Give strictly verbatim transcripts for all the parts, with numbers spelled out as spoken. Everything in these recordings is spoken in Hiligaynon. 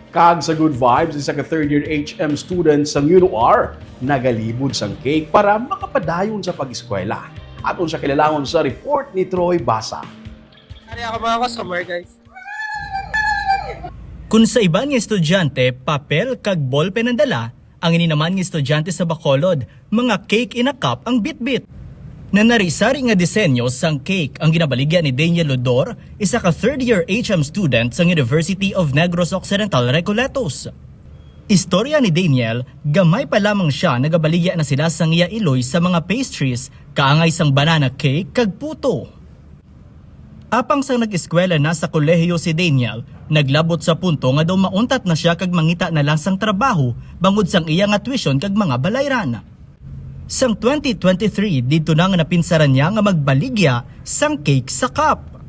Kag sa good vibes, isa ka third year H M student sa U N O R nagalibot sang cake para makapadayon sa pag-eskwela. Aton siya kilalangon sa report ni Troy Basa. Ari ako mga customer, guys. Kung sa iban nga estudyante, papel kag ballpen ang dala, ang ini naman nga estudyante sa Bacolod, mga cake in a cup ang bitbit. Nanari-sari nga disenyo sang cake ang ginabaligya ni Daniel Lodor, isa ka third year H M student sa University of Negros Occidental, Recoletos. Istorya ni Daniel, gamay pa lamang siya nagabaligya na sila sang iya iloy sa mga pastries, kaangay sang banana cake kag puto. Apang sang nag-eskwela na sa kolehiyo si Daniel, naglabot sa punto nga daw mauntat na siya kag mangita na lang sang trabaho bangod sang iya nga tuition kag mga balayran. Sang twenty twenty-three, didto na nga napinsaran niya nga magbaligya sang cake sa cup.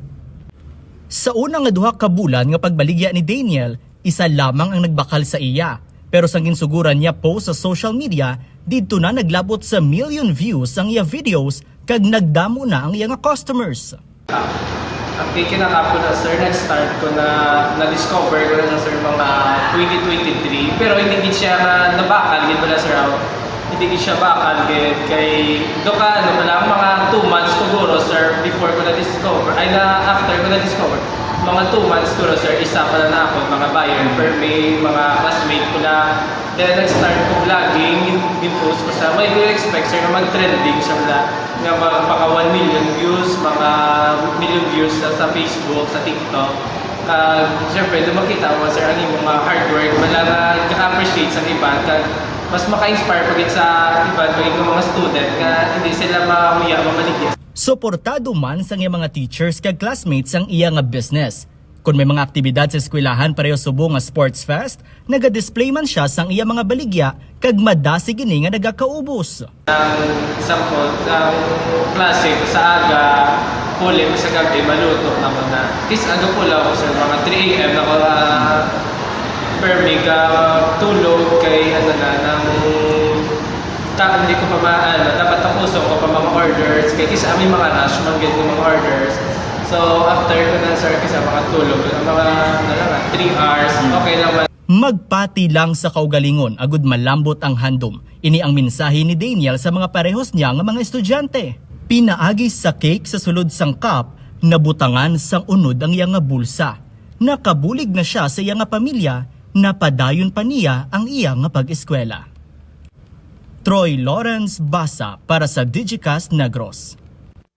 Sa una nga duha ka bulan nga pagbaligya ni Daniel, isa lamang ang nagbakal sa iya. Pero sang ginsuguran niya post sa social media, didto na naglabot sa million views ang iya videos kag nagdamo na ang iya nga customers. Ang kay kinakapon na, sir, nag-start ko na, na-discover ko na sa, sir, mga twenty twenty-three. Pero hindi gid siya nga nabakal gid wala, sir, ako. Hindi gid siya bakal gid kay do ka ano pala, mga two months siguro, sir, before ko na-discover. Ay, na after ko na-discover. Mga two months siguro, sir, isa pa lang na ako, mga buyer, pero may mga classmate ko na. Then, nag-start ko vlogging, gin-post ko sa, may ko expect, sir, na mag-trending siya na, nga mga, mga one million views, mga million views sa, sa Facebook, sa TikTok. Kag, syempre, doon makita mo, sir, ang imong mga hard work, wala nga naka-appreciate sa iba, kag mas maka-inspire pa gid sa iba, pa gid nga mga student, nga hindi sila mahuya, mamaligya. Suportado man sang iya mga teachers kag classmates ang iya nga business. Kon may mga aktibidad sa eskwelahan pareho subong nga sports fest, naga-display man siya sang iya mga baligya kag madasig ini nga nagakaubos. Ang example, ang klase ko sa aga, puli ko sa gabi, maluto na ko na. Kis aga po lang ako, sir, mga three a.m. na ko, ah, permi ka tulog kay ano na, nang ta, hindi ko pa ma, ano, dapat tapuson ko pa mga orders, kay kis may mga rush man gid nga mga orders. So, after ko na, sir, kis mga tulog, ang mga, ano lang, ah, three hours, okay lang man. Magpati lang sa kaugalingon agud malambot ang handom. Ini ang mensahe ni Daniel sa mga parehos niya nga mga estudyante. Pinaagi sa cake sa sulod sang cup, nabutangan sang unod ang iya nga bulsa. Nakabulig na siya sa iya nga pamilya, napadayon pa niya ang iya nga pag-eskwela. Troy Lawrence Basa para sa Digicast Negros.